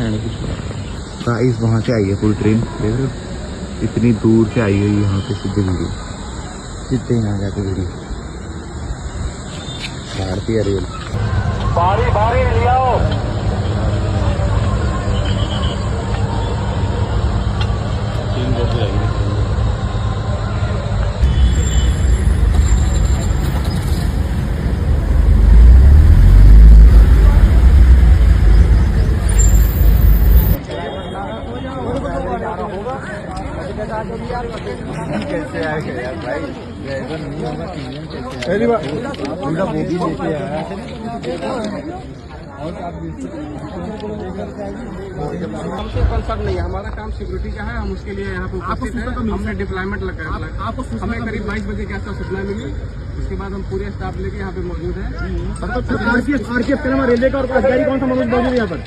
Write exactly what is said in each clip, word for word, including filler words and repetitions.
गाइस, वहाँ से आई है पूरी ट्रेन, देख रहे हो, इतनी दूर से आई है, यहाँ पे सीधे भिड़ी, सीधे यहाँ जाके भिड़ी। भारतीय रेल। बारी बारी लियाओ। तीन बजे आई है। कैसे आएगा यार भाई? पहली बार। पूरा वो भी लेके आया। हमसे कंसर्न नहीं है, हमारा काम सिक्योरिटी का है, हम उसके लिए यहाँ पे उपस्थित हैं। हमने डिप्लॉयमेंट लगा है। हमें करीब बाईस बजे के आसपास सूचना मिली, उसके बाद हम पूरे स्टाफ लेके यहाँ पे मौजूद हैं। आरपीएफ, आरपीएफ के अलावा रेलवे का और अधिकारी कौन सा मौजूद, मौजूद है यहाँ पर?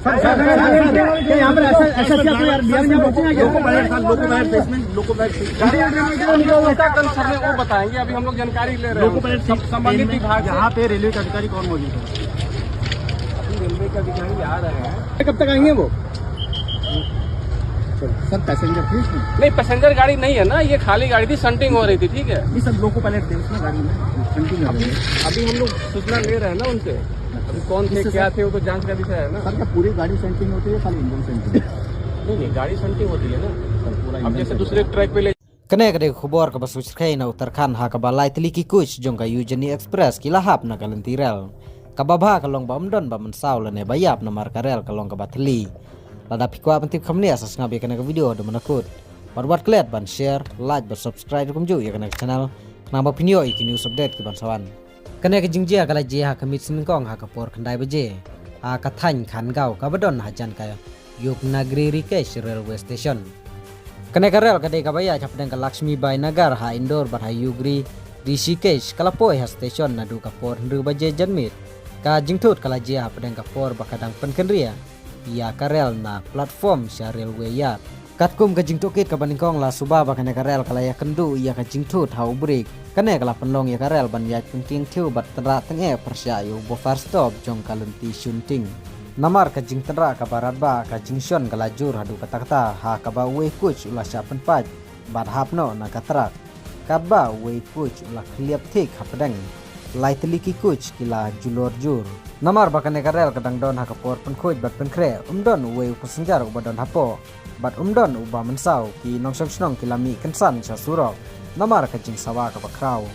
सर, सर, सर, सर, सर, क्या यहाँ पर ऐसा, ऐसा क्या कोई आरपीएफ में पहुंचे हैं क्या? लोको पायलट था, लोको पायलट थे इसमें, लोको पायलट थे। गाड़ी, गाड़ी, गाड़ी, गाड़ी, गाड़ी, गाड़ी, कंसर्न है, वो बताएंगे, अभी हम लोग जानकारी ले रहे हैं। लोको पायलट सब संबंधित विभाग से। यहाँ पे रेलवे के अधिकारी कौन मौजूद है? अभी रेलवे के अधिकारी आ रहे हैं। कब तक आएंगे वो? सर, पैसेंजर थे इसमें? नहीं, पैसेंजर गाड़ी नहीं है ना, ये खाली गाड़ी थी, शंटिंग हो रही थी, ठीक है। नहीं सर, लोको पायलट थे उसमें गाड़ी में, शंटिंग हो रही है। अभी हम लोग सूचना ले रहे हैं ना उनसे, अभी कौन थे, क्या थे, वो तो जांच का विषय है ना। सर, क्या पूरी गाड़ी शंटिंग होती है, खाली इंजन शंटिंग? नहीं नहीं, गाड़ी शंटिंग होती है ना। सर, पूरा अब इंजन जैसे शंटिंग। दूसरे ट्रैक पे ले Kane ka dei ka khubor kaba sngewsih na Uttarakhand, ha kaba lai tylli ki coach jong ka Ujjayani Express ki la hap na ka lynti rel. Kaba bha ka long ba ym don ba mynsaw lane ba ïap namar ka rel ka long kaba tylli. Lada phi kwah ban tip kumne, sa sngap ïa kane ka video haduh mynakut. Bad wat klet ban share, like bad subscribe kumjuh ïa kane ka channel, khnang ba phin ïoh ïa ki news update kiban sa wan. Kane ka jingjia ka la jia ha ka miet sngi nyngkong ha ka por khyndai baje ha ka thaiñ Khangaon kaba don hajan ka Yugnagadhi Rishikesh Railway Station. Kane ka rel ka dei kaba ïaid hapdeng ka Lakshmibai Nagar ha Indore bad ha Yugri Rishikesh ka la poi ha station naduh ka por hynriew baje janmiet. Ka jingthut ka la jia hapdeng ka por ba ka dang pynkynriah ïa ka rel na platform sha railway yard. Katkum ka jingtohkit kaba nyngkong, la suba ba kane ka rel ka la ïakynduh ïa ka jingthut ha u brake. Kane ka la pynlong ïa ka rel ban ïaid pynkieng thiew bad tynrah tyngeh pyrshah ïa u buffer stop jong ka lynti shunting. Namar ka jingtynrah kaba radbah, ka jingshon ka la jur haduh katta katta, ha kaba uwei u coach u la shah pynpait bad hap noh na ka truck. Katba uwei u coach u la khylliap thik hapdeng, lai tylli ki coach ki la julor jur. Namar ba kane ka rel ka dang don ha ka por pynkhuid bad pynkhreh, ym don uwei u passenger uba don hapoh bad ym don uba mynsaw, ki nongshong shnong ki la mih kynsan sha surok namar ka jingsawa kaba khraw.